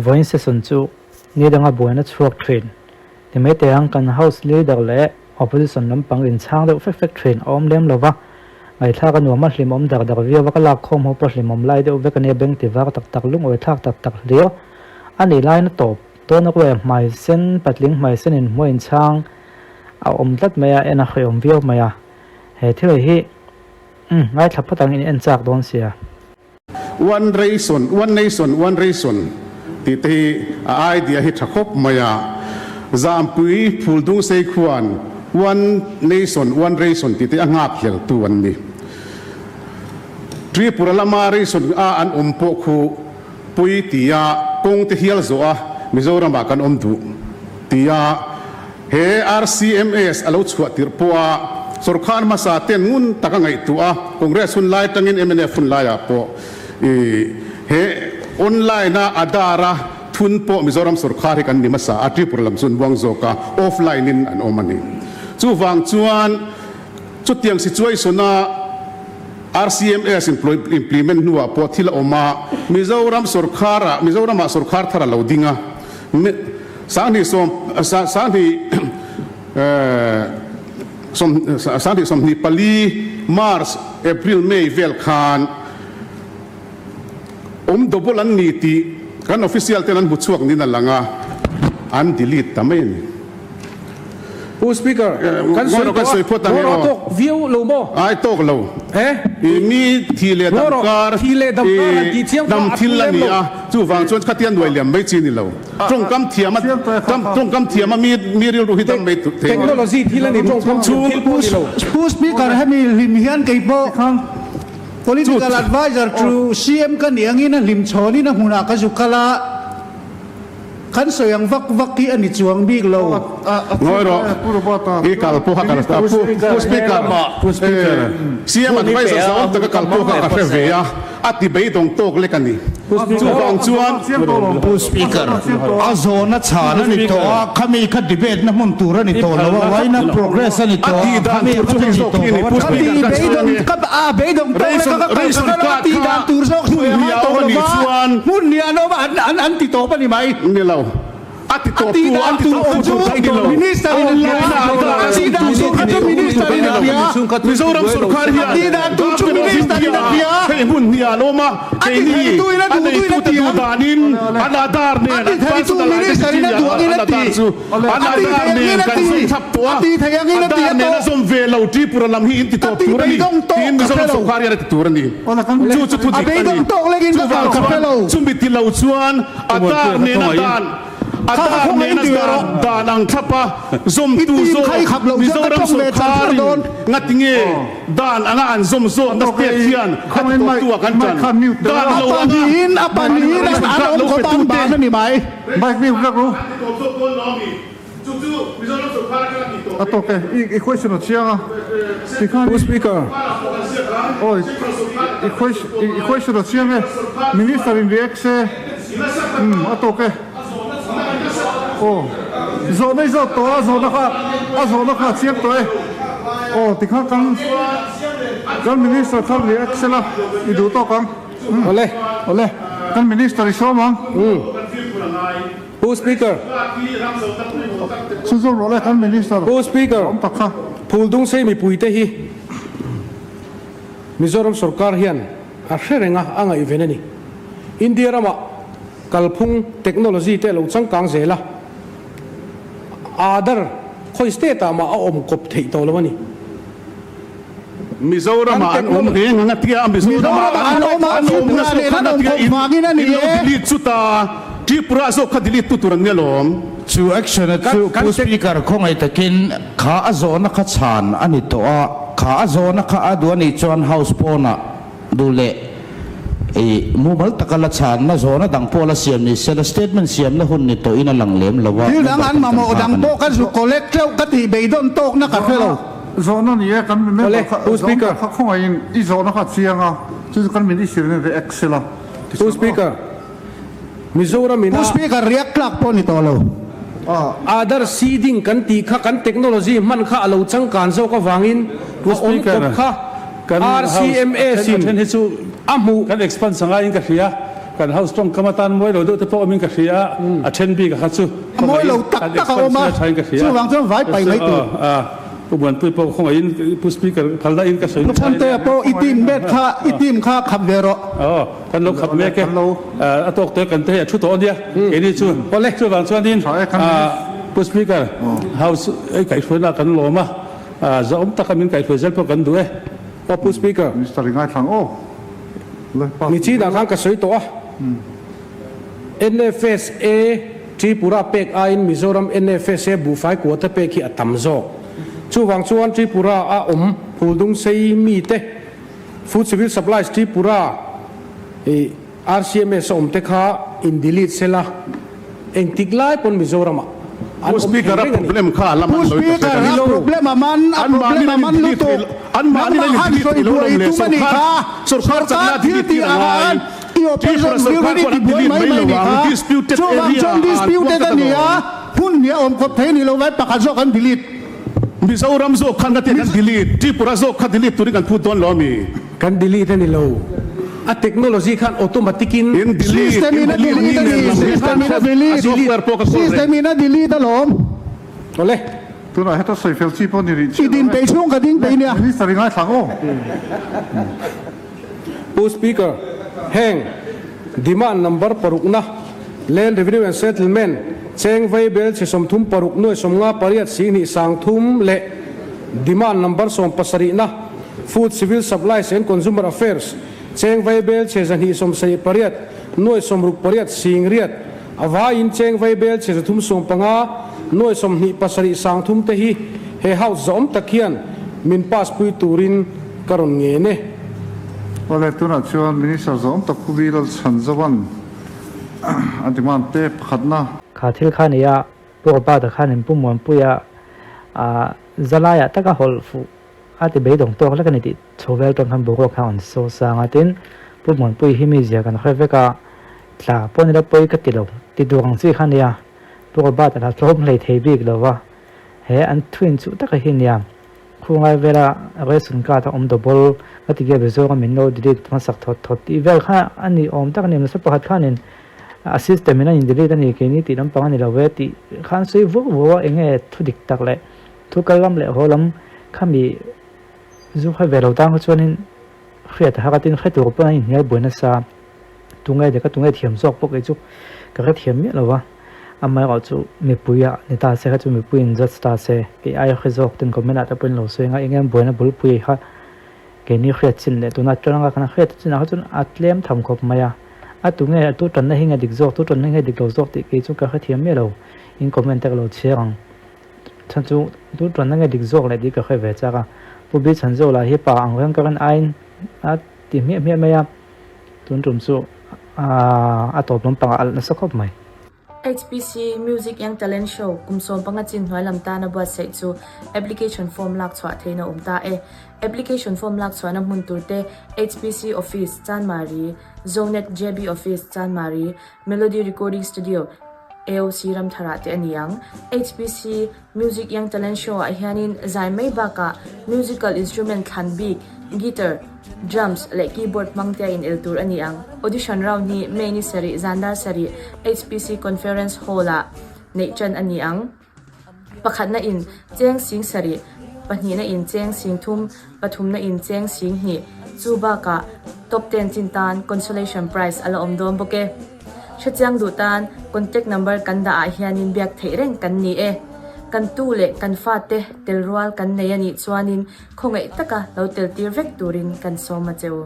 Vawiin session chu ni danga buaina chhuak thin. Ti mai teh ang, kan House Leader leh Opposition lampang inchhang deuh fek fek thin a awm lem lova, ngaihthlak a nuam a hlimawm dar dar viau a, ka lak khawm ho pawh hlimawm lai deuh vek a nia, beng ti var tak tak, lungawi thlak tak tak hlir a nih laiin a tawp dawn a ruai hmai sen, patling hmai sen in hmuh a inchhang a awm tlat mai a, en a hrehawm viau mai a, he thil hi umm ngaithla phawt ang in en chak dawn sia. One ration, one nation, one ration tih te hi a idea hi tha khawp mai a. Zampui Phuldungsei khuan one nation, one ration tih te a nghak hlel tu an ni. Tripura lama ration a an awm pawh khu pui tia kawng te hial zawh a Mizoram ah kan awm duh tia He RCMS a lo chhuah tirh pawha sawrkar hmasa ten ngun tak a ngaihtuah a, Congress hun lai atangin mnf hun laiah pawh i he online a Aadhaar a thun pawh Mizoram sawrkar hi kan ni hmasa a, Tripura lam chu an buang zawk a, offline in an awm a ni. Chuvang chuan chutiang situation a RCMS implement hnuah pawh thil a awm a, Mizoram sawrkar ah Mizoram ah sawrkar thar a lo ding a, Sanghnih sawm sanghnih sawm sanghnih 24 March, April, May vel khan awm double an ni tih kan official ten an hmu chhuak niin a lang a, an delete ta mai a ni. Pu Speaker, kan sawi tawh a, ngaw rawh tawk viau lo maw? Ai tawk lo. I mi thi leh dam kar, i dam thil a ni a, chuvang chuan khatia nuai liam mai chi ni lo. Tawngkam thiam a, tawngkam thiam a mi mi rilru hi dam mai thei. Technology thil a ni, tawngkam thiam thil pawh ni lo. Pu Speaker, hemi hlim hian kei pawh Political Adviser to CM ka nih angin a hlim chhawnin a hmunah ka zu kal a. Kan sawi ang vak vak hi a ni chuang bik lo. Ngawi rawh, i kal pawh a kal ta. Pu Speaker, CM adviser zawng taka kal pawh kha ka hre ve a, a ti beidawng tawk lek a ni. Chuvang chuan. Pu Speaker, a zawhna chhan a ni tawh a, khami kha debate na hmun tur a ni tawh lo a, why not progress a ni tawh a, khami kha chu ni tawh lo a, Ka ti beidawng ka a beidawng tawk lek a, ka kal ka kal a, tih dan tur zawk sawi a ngai tawh lo va, hmun hnih an awm a, an an an ti tawp a ni mai. Ni lo. A ti tawp tu, a ti tawp tu tur ni lo. Minister in a hria, a tih dan tur kha chu minister in a hria. Mizoram sorkar hian a tih dan tur chu minister in a hria. Hei hmun hnih an awm a, keini a neitute duh danin an Aadhaar nen an personal identity an Aadhaar chu an Aadhaar nen kan zawm chap tawh a, Aadhaar nen a zawm ve lo Tripura lam hi in ti tawp tur a ni tiin Mizoram sorkar hian a ti tur a ni. Chu chu thu dik a ni. Chuvang chuan chumi ti lo chuan Aadhaar nen a dan Aadhaar nen a dan dan ang thlap a zawmtu zawk Mizoram sorkarin ngatinge dan anga an zawm zawkna state hian a ti tawptu ah kan tan dan lo anga ration card lo pe tute A tawk e, i question a chiang a, tikhan Pu Speaker. Awi, i i question a chiang e, Minister in react se, umm a tawk e. Aw, zawhna i zawt tawh a, zawhna kha a zawhna kha a chiang tawh e. Aw, tikhan kan kan Minister kha react se la, i duh tawk ang. Awle, awle, kan Minister i sawm ang. Pu Speaker. Chu zawk rawh le kan Minister. Pu Speaker, Awm tak kha. Phuldungsei mipuite hi Mizoram sorkar hian a hre reng a, a ngaihven a ni. India ramah kalphung technology te a lo changkang zel a, Aadhaar khawi state ah mah a awm kawp theih tawh lo a ni. Mizoram ah an awm reng ang a tia a Mizoram ah an awm an awm na zawk khan a tia in in lo delete chu ta Tripura zawk kha delete tu tur an nia lawm. Chu action a chu Pu Speaker khawngaih takin kha a zawhna kha chhan a ni tawh a, kha a zawhna kha a duh a nih chuan House pawnah duh leh i mumal taka la chhanna zawhna dang pawh la siam ni sela statement siamna hun ni tawhin a lang lem lo a, Thil dang member an ten kan mamawh nghak dang a ni. pawh ka zu collect tleuh ka tih beidawn tawkna ka hre lo. Zawhna ni e, kan member Awle, kha Pu zawhna Speaker. kha khawngaihin i zawhna kha a chiang a, chu chu kan minister in react sela Pu tichuan aw. Speaker, Mizoram Pu ina Speaker, react tlak pawh ni tawh lo. Aadhaar seeding kan tih kha kan technology hman kha a lo changkan zawk avangin Pu a awm Speaker, kawp kha kan house RCMS a then in hi chu a hmuh. kan expand sa ngaiin ka hria. Kan House tawngkam atan mawi lo deuh te pawh awmin ka hria a, a then bik a kha chu A mawi lo tak kan tak a awm a, expansion a thain ka hria. chuvang chuan vai pai mai tur. Pu Muanpui pawh khawngaihin Pu Speaker phalna in ka sawi Pu Chhantea pawh i team mek kha i team kha khap ve rawh. Aw, kan lo khap mek e. A tawk te kan te hei a thu tawh a nia keini chu. Chuvang chuanin Pu Speaker, House i kaihhruaina kan lawm a, zahawm taka min kaihhruai zel pawh kan duh e. Aw Pu Speaker. Minister i ngaithlang aw. Nichinah khan ka sawi tawh a, NFSA Tripura pek aiin Mizoram NFSA buhfai quota pek hi a tam zawk. Chuvang chuan Tripura a awm Phuldung sei mite Food Civil Supplies Tripura i RCMS a awm te kha in delete sela engtik lai pawn Mizoram ah an Pu awm thei Speaker a reng a ni. problem kha a lam Pu an lawi ta Speaker hrek a ni. a problem a man a An problem mahni a an man in delete lutuk thei lo an mahni nangmah an in khan delete sawi thei lo buai lawm i le tum a nih sorkar kha sorkar sorkar chakna thil delete tih tir a ang ngai khan i Tripura opposition sorkar rilru i pawh an ti buai delete mai mai mai lo nih ang kha disputed chuvang area chuan ah an disputed puak a ta ni a lo. hmun hnih a awm khawp thei a ni lo vai pakhat zawk an delete. Mizoram zawk khan ka ti kan delete Tripura zawk kha delete turin kan phut dawn lo ami? Kan delete a ni lo. A technology khan automatic in. In delete, System in in a delete delete a ni ni, nen lam hi system in a a delete, software pawh ka kawl reng. system in a delete alawm. Awle. Tunah heta sawi fel chi pawh ni rih I chiah lo din e. peih chhung ka ding peih nia. Minister i ngaithla ang aw. Pu Speaker, heng demand number parukna, Land Revenue and Settlement, cheng vei bel chhe 36 58 sihnih 30 leh demand number 17na, Food, Civil Supplies and Consumer Affairs, cheng vai bel chhe 278 68 singriat, a vaiin cheng vai bel chhe 315 27 30 te hi he House zawm tak hian min pass pui turin ka rawn ngen e. Awle, tunah chuan Minister zawm tak Pu Bilal Chhanzovan a demand te pakhatna. Kha thil kha nia Pu Robert-a khan in Pu Muanpuia zalaiah taka hawlh fuh A ti beidawng tawk lek a ni tih chho vel tan khan boruak kha a rawn so sang a, tin Pu Muanpui hi mi zia kan hre vek a, tla pawh nila pawi ka ti lo ti duh ang chi kha a nia, Pu Robert a la tlawm hlei thei bik lo va, he an thuin chuh taka hi nia, khungai vela ration card a awm double ka ti ge be zawng a min lo delete hmasak thawt thawt tih vel kha a ni awm tak a ni, nasa pakhat khanin a system in a in delete a ni keini tih lampang a ni lo ve tih khan sawi vuak vuak a enge thu dik tak leh Thu kal lam leh haw lam khami zu kha ve lo tang kha chuanin hriat a har a, tin hre tur pawn an inhnial buai nasa. Tunge deka tunge thiam zawk pawh kei chu ka hrethiam miah lo va, amaherawh chu mipui ah ni ta se kha chu mipui in judge ta se, kei aia hre zawk ten comment ah te pawhin lo sawi anga eng em buaina bulpui kha keini hriat chin leh tuna atanga kan hriat chin ah kha chuan a tlem tham khawp mai a, a tunge tu tanna hi nge dik zawk tu tanna hi nge dik lo zawk tih kei chu ka hrethiam miah lo, in comment te ka lo chhiar ang. Chhan chu tu tanna nge dik zawk leh tih ka hre ve chak a, Pu Bi chhan zawk lah hi pa ang reng ka rin aiin a ti hmiah hmiah mai a, tun tum chu a tawp lampang ah a alh nasa khawp mai. HPC Music Young Talent Show kum 15 chin hnuai lam tana buatsaih chu application form lak chhuah theihna awm ta e. Application form lak chhuahna hmun tur te HPC Office, Chanmari, Zonet JB Office, Chanmari, Melody Recording Studio, AOC Ramtharah te a ni ang. HPC Music Young Talent Show ah hianin zai mai bakah musical instrument thlan bik, guitar, drums leh keyboard hmang te a inel tur a ni ang. Audition round hi May ni sarih zan dar sarih HPC Conference Hall ah neih tan a ni ang. Pakhatna in cheng sing sarih, pahnihna in cheng sing thum, pathumna in cheng sing hnih, chu bakah top ten chin tan consolation prize a la awm dawn bawk e. Hrechiang duh tan contact number kan dah ah hianin biak theih reng kan ni e. Kan tu leh kan fate tel rual kan nei a nih chuanin khawngaih taka lo tel tir vek turin kan sawm a che u.